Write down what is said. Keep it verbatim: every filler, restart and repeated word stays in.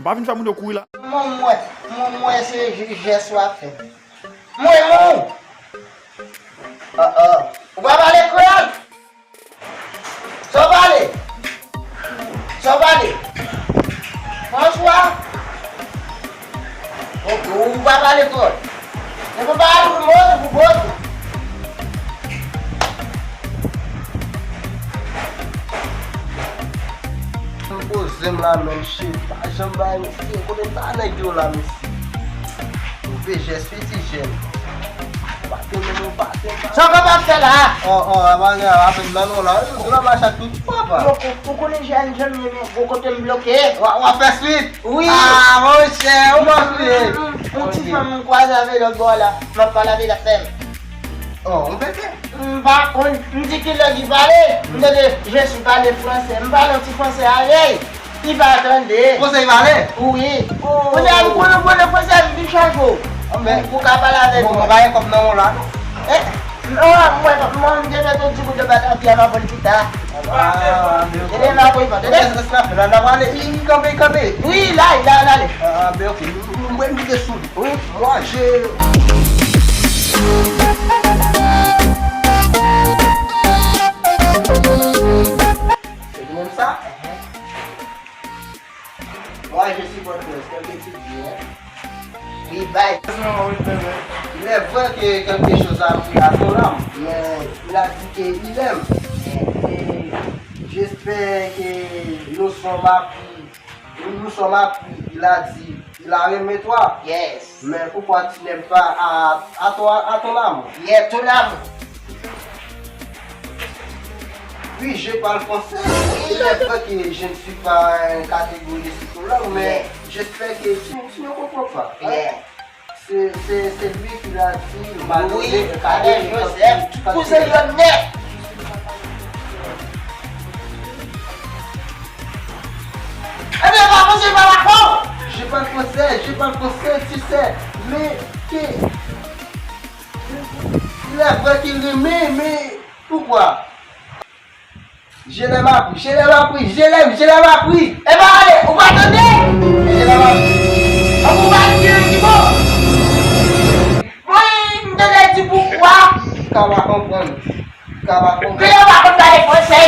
Pa vin fè moun yo kouri la. Mwen, mwen, mwen, mwen, se jès w ap fè. Mwen, mwen. Ah, ah. Ou pa pale kreyòl? Sa w pale? Sa w pale? Franswa? Ok, ou pa pale kreyòl. Se pou bagay ou pou mòd ou pou bòd. M poze m la, men msye pa janm bay, mesye. Kote m ta nèg yo la, mesye? Ou pe jès piti jèn. Ou pa te menm, ou pa te. Sa w kapab fè la? Oh, oh, avan gen apèn nan non la. Ou la mache ak tout papa. Ou konnen jèn, jèn, men ou kote m bloke. W ap fè swit? Wi. Ah, monchè, ou pa bliye. Yon ti fanm m kwaze avè lòt bò la. M ap pale avè l ap fè m. Oh, ou pete? M pa konn, m di ki lang li pale. M tande Jezi pale fransè. M pale yon ti fransè avè l. Li pa tande. Fransè li pale? Wi. Kounye a m konnen, konnen fransè, m vin chanje w. Pou ka pale avè l. Bon, mwen pa gen kòb nan men w la non. Eh, non, mwen, mwen, m te mete yon ti kout de batafya nan vòl pita. Ah, men ok. Tande m ap pran, tande. Sa, sa, sa, la, la, ale. Li kanpe, li kanpe. Wi, la, la, la, ale. Ah, men ok. Mwen, mwen, mwen, mwen, mwen, mwen, mwen, Se li menm sa? Moi, je suis votre frère, c'est un petit bien. Wi, bay. Il est vrai que quelque chose a pris à ton âme, mais il a dit que il aime. Et j'espère que nous sommes appris, nous nous sommes appris, il a dit, il a aimé toi. Yes. Mais pourquoi tu n'aimes pas à, à toi, à ton âme? Yeah, ton âme. Oui, je parle français. Il est vrai que je ne suis pas un catégoriste sur langue, mais j'espère que tu, tu ne comprends pas, hein? Yeah. C'est, c'est, c'est lui qui l'a dit, m'a donné un cadeau de Joseph, kouzen yo nèt. Ebyen, pa panse pa dakò. Je parle français, je parle français, tu sais, mais que Il est vrai qu'il aimait, mais pourquoi? Je l'aime appris, je l'aime appris, je l'aime, je l'aime appris. Epa ale, ou pa tande? Je l'aime appris. Ou pa tande ki bon? Mwen, m tande di poukwa. Ka pa konprann. Ka pa konprann. Kreyòl pa konn pale fransè.